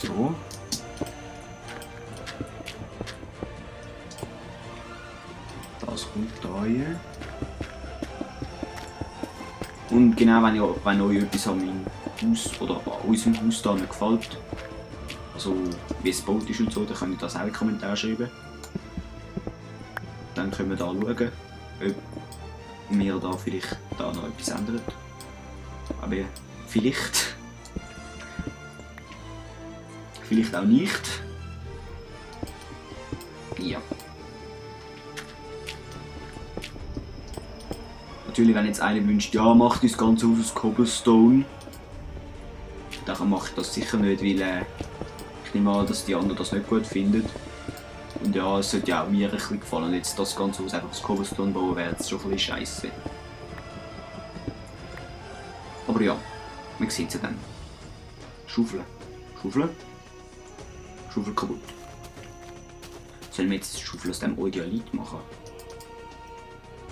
So. Das kommt da rein. Und genau, wenn euch etwas an meinem Haus oder an unserem Haus da nicht gefällt, also wie es gebaut ist und so, dann könnt ihr das auch in die Kommentare schreiben. Dann können wir da schauen, ob wir da vielleicht da noch etwas ändern. Aber vielleicht. Vielleicht auch nicht. Ja. Natürlich, wenn jetzt einer wünscht, ja, macht das ganze Haus aus Cobblestone, dann mache ich das sicher nicht, weil ich nehme an, dass die anderen das nicht gut finden. Und ja, es sollte ja auch mir ein bisschen gefallen. Jetzt das ganze Haus einfach aus Cobblestone bauen, wäre jetzt schon ein bisschen scheisse. Aber ja, man sieht es ja dann. Schaufeln. Schaufeln. Schaufel kaputt. Sollen wir jetzt das Schaufel aus dem Eudialit machen?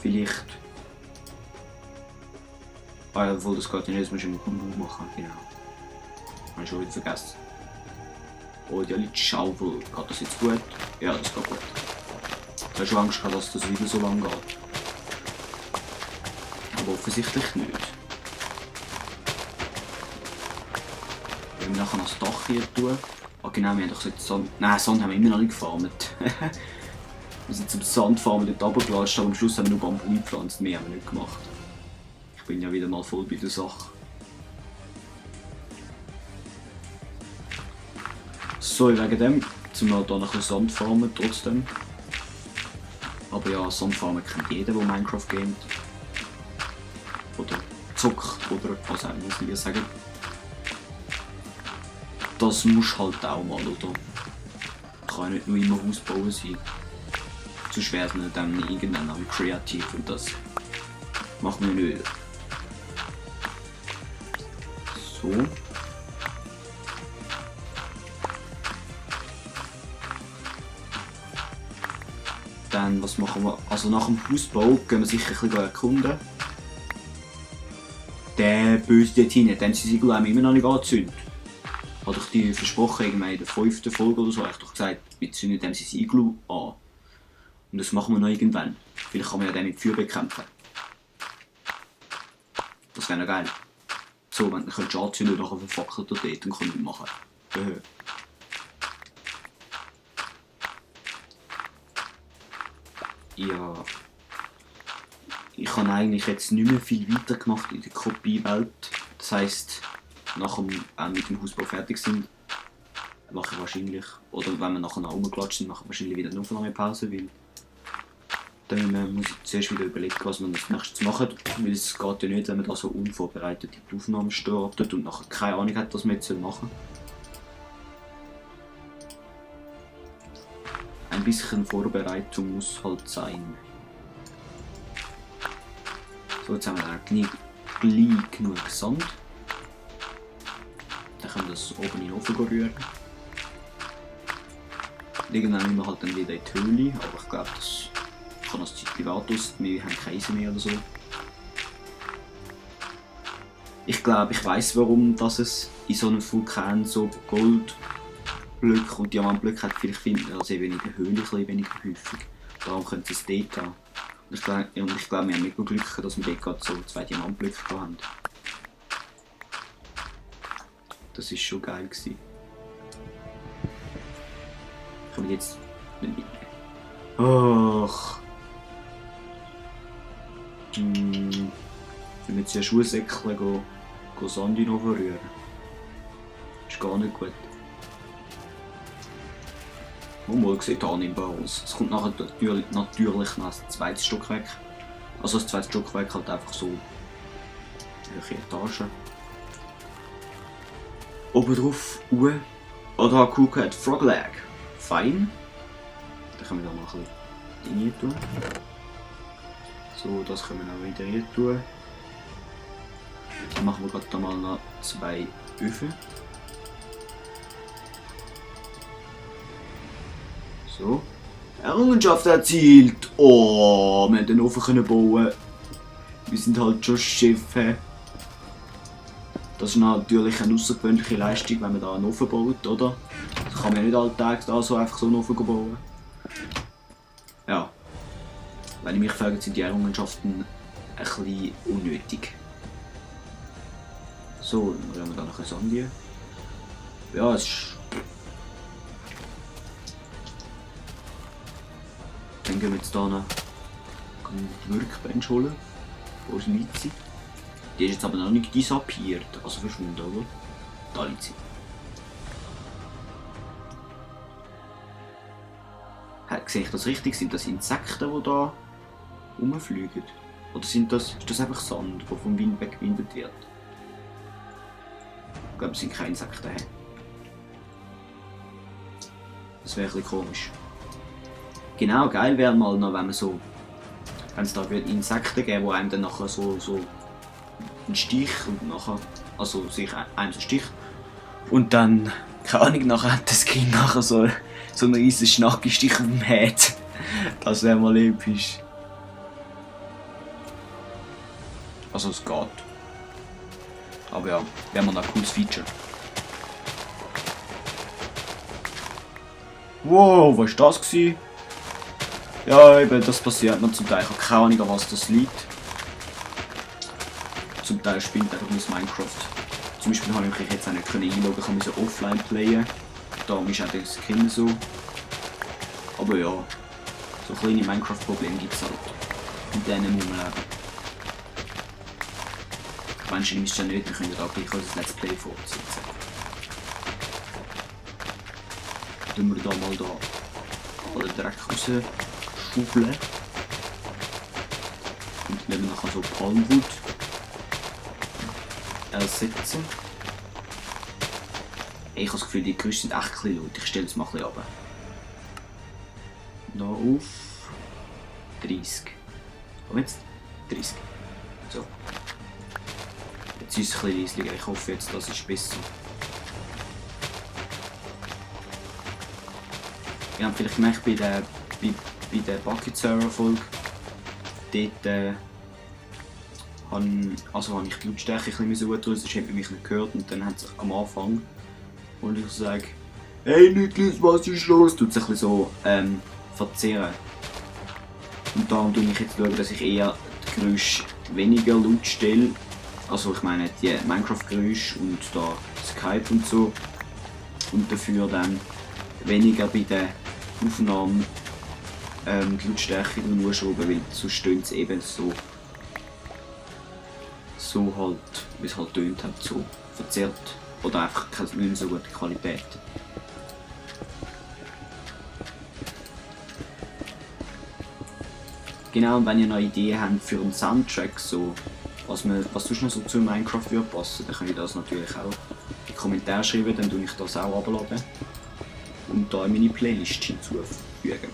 Vielleicht. Ah ja, obwohl das geht nicht, das müssen wir mit Bambus machen. Genau. Habe ich schon wieder vergessen. Eudialit-Schaufel. Geht das jetzt gut? Ja, das geht gut. Ich habe schon Angst gehabt, dass das wieder so lang geht. Aber offensichtlich nicht. Wenn wir nachher noch das Dach hier tun. Ah genau, wir haben doch gesagt Sand. Nein, Sand haben wir immer noch nicht gefarmt. Wir sind zum Sandfarmen dort runtergelatscht, aber am Schluss haben wir nur Bambus gepflanzt. Mehr haben wir nicht gemacht. Ich bin ja wieder mal voll bei der Sache. So, wegen dem zum wir hier noch ein Sand farmen trotzdem. Aber ja, Sandfarmen kennt jeder, der Minecraft gamet. Oder zockt, oder was auch immer ich sagen. Das muss halt auch mal, oder? Kann ja nicht nur immer Hausbauen sein. Zu schwer werden dann irgendwann auch kreativ und das machen wir nicht. So. Dann, was machen wir? Also nach dem Hausbau gehen wir sicher ein bisschen erkunden. Der böse dort hinten, den sie Iglu haben wir immer noch nicht angezündet. Habe ich dir versprochen, irgendwann in der 5. Folge oder so, habe ich doch gesagt, wir zünden dem sein Iglu an. Und das machen wir noch irgendwann. Vielleicht kann man ja den mit Feuer bekämpfen. Das wäre noch geil. So, wenn du anzünden und nachher verfackelt er dort, dann kann ich mitmachen. Ja. Ich habe eigentlich jetzt nicht mehr viel weiter gemacht in der Kopiewelt. Das heisst, nachher mit dem Hausbau fertig sind, mache ich wahrscheinlich, oder wenn wir nachher noch rumgeklatscht sind, mache ich wahrscheinlich wieder eine lange Pause, weil dann muss ich zuerst wieder überlegen, was wir als nächstes machen, weil es geht ja nicht, wenn man da so unvorbereitet in die Aufnahme startet und nachher keine Ahnung hat, was wir jetzt machen. Ein bisschen Vorbereitung muss halt sein. So, jetzt haben wir gleich genug Sand. Dann können wir das oben in den Ofen rühren. Irgendwann nehmen wir halt dann wieder in die Höhle, aber ich glaube, das kann das Zeit privat aus. Wir haben keine Eisen mehr oder so. Ich glaube, ich weiss, warum dass es in so einem Vulkan so Goldblöcke und Diamantblöcke hat. Vielleicht finden wir das eben in der Höhle ein bisschen weniger häufig. Darum können sie es dort haben. Und ich glaube, wir haben nicht nur Glück, dass wir dort gerade so 2 Diamantblöcke haben. Das war schon geil. Können wir jetzt nicht mitnehmen. Ach. Wenn wir jetzt ja Schuhsäckchen go Sand in den Ofen rühren. Ist gar nicht gut. Mal sieht annehmbar aus. Es kommt nachher natürlich noch das zweite Stockwerk. Also das zweite Stockwerk halt einfach so welche Etagen. Oben drauf oder gucken hat Frog Leg. Fein. Dann können wir da noch ein bisschen Dinge tun. So, das können wir auch wieder hier tun. Dann machen wir gerade mal noch 2 Öfen. So. Errungenschaft erzielt! Oh, wir haben den Ofen bauen. Wir sind halt schon Schiffe. Das ist natürlich eine außergewöhnliche Leistung, wenn man da einen Ofen baut, oder? Das kann man ja nicht alltäglich da so einfach so einen Ofen bauen. Ja. Wenn ich mich frage, sind die Errungenschaften ein bisschen unnötig. So, dann haben wir da noch ein Sandie. Ja, es ist... Dann gehen wir jetzt hier noch die Workbench holen. Wo liegt sie? Die ist jetzt aber noch nicht disappiert, also verschwunden, oder? Da liegt sie. Sehe ich das richtig? Sind das Insekten, die da rumfliegen? Oder ist das einfach Sand, der vom Wind weggewindet wird? Ich glaube, es sind keine Insekten. Das wäre ein bisschen komisch. Genau, geil wäre mal noch, wenn man so... Wenn es da Insekten gäbe, die einem dann nachher so einen Stich und nachher... Also sich einem so Stich. Und dann... Keine Ahnung, nachher hat das Kind nachher so einen riesen Schnackenstich auf dem Head. Das wäre mal episch. Also es geht. Aber ja, wäre mal ein cooles Feature. Wow, was war das? Ja, eben, das passiert mir zum Teil. Ich habe keine Ahnung, an was das liegt. Zum Teil spielt einfach mein Minecraft. Zum Beispiel habe ich mich jetzt auch nicht einloggen, ich musste offline playen. Da ist auch das Kind so. Aber ja, so kleine Minecraft-Probleme gibt es halt. Mit denen muss man leben. Ich meine, schlimm ist es ja nicht, wir können da gleich unser Let's Play fortsetzen. Tun wir da mal alle Dreck rausschaufeln. Und nehmen nachher so Palmwood ersetzen. Ich habe das Gefühl, die Gerüste sind echt ein bisschen laut. Ich stelle es mal ein bisschen runter. Noch auf 30. Und jetzt 30. So. Jetzt ist es ein bisschen leislicher. Ich hoffe jetzt, das ist besser. Ihr habt vielleicht gemerkt bei der Bucket Server Folge, dort habe ich die Lautstärke ein bisschen hochdrücken, sonst hat man mich nicht gehört und dann hat es am Anfang, und ich sage, hey Niklas, was ist los? Tut es ein bisschen so verzehren. Und darum schaue ich jetzt, dass ich eher die Geräusche weniger laut stelle. Also ich meine die Minecraft-Geräusche und da Skype und so. Und dafür dann weniger bei den Aufnahmen die Lautstärke hochschrauben, weil sonst tönt es eben so halt, wie es halt tönt hat, so verzerrt. Oder einfach nicht so gute Qualität. Genau, und wenn ihr noch Ideen habt für einen Soundtrack, so, was sonst noch so zu Minecraft würde passen, dann könnt ihr das natürlich auch in die Kommentare schreiben, dann tue ich das auch abladen und da in meine Playlist hinzufügen.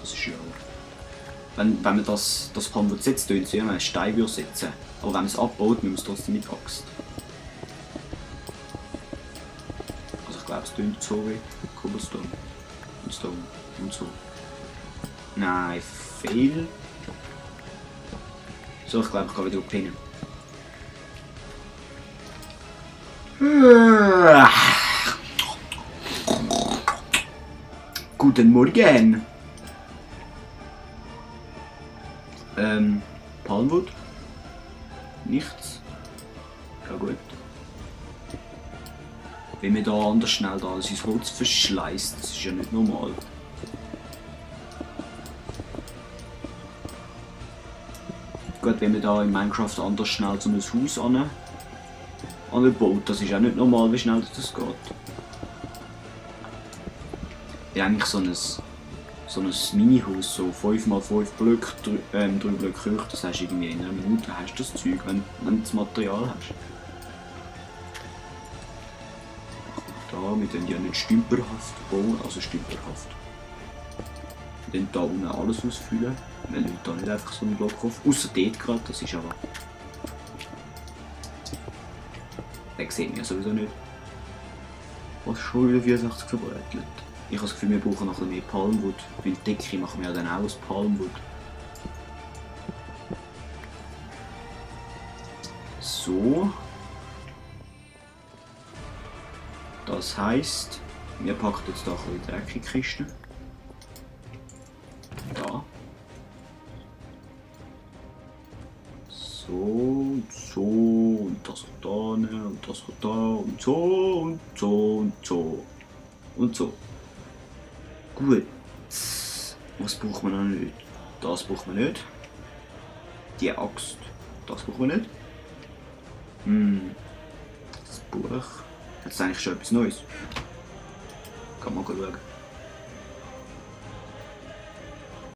Das ist ja... Wenn man das Palmwood setzt, tönt es wie einen Stein setzen. Aber wenn man es abbaut, müssen wir es trotzdem mit Axt. Also ich glaube, es tönt so wie Cobblestone. Und Stone und so. Nein, fail. So, ich glaube, ich gehe wieder aufpinnen. Guten Morgen! Palmwood? Nichts? Ja gut. Wenn man da anders schnell da sein Holz verschleißt, das ist ja nicht normal. Gut, wenn man da in Minecraft anders schnell so ein Haus anbaut, das ist auch nicht normal, wie schnell das geht. Ja, eigentlich so ein Mini-Haus, so 5x5 Blöcke, 3 Blöcke hoch, das hast du irgendwie in einer Minute, hast du das Zeug, wenn du das Material hast. Da, wir tun ja nicht stümperhaft bauen, also stümperhaft. Wir tun da unten alles ausfüllen, wir lassen da nicht einfach so einen Block auf, ausser dort gerade, das ist aber... Den sehen wir sowieso nicht. Was schon wieder 64 verbreitet. Ich habe das Gefühl, wir brauchen noch ein bisschen mehr Palmwood, weil die Decke machen wir ja dann auch aus Palmwood. So. Das heisst, wir packen jetzt hier ein bisschen Dreck in die Kiste. Da. So und so und das kommt da und das kommt da und so und so und so und so. Gut. Was braucht man noch nicht? Das braucht man nicht. Die Axt. Das braucht man nicht. Das Buch. Jetzt ist eigentlich schon etwas Neues. Kann man schauen.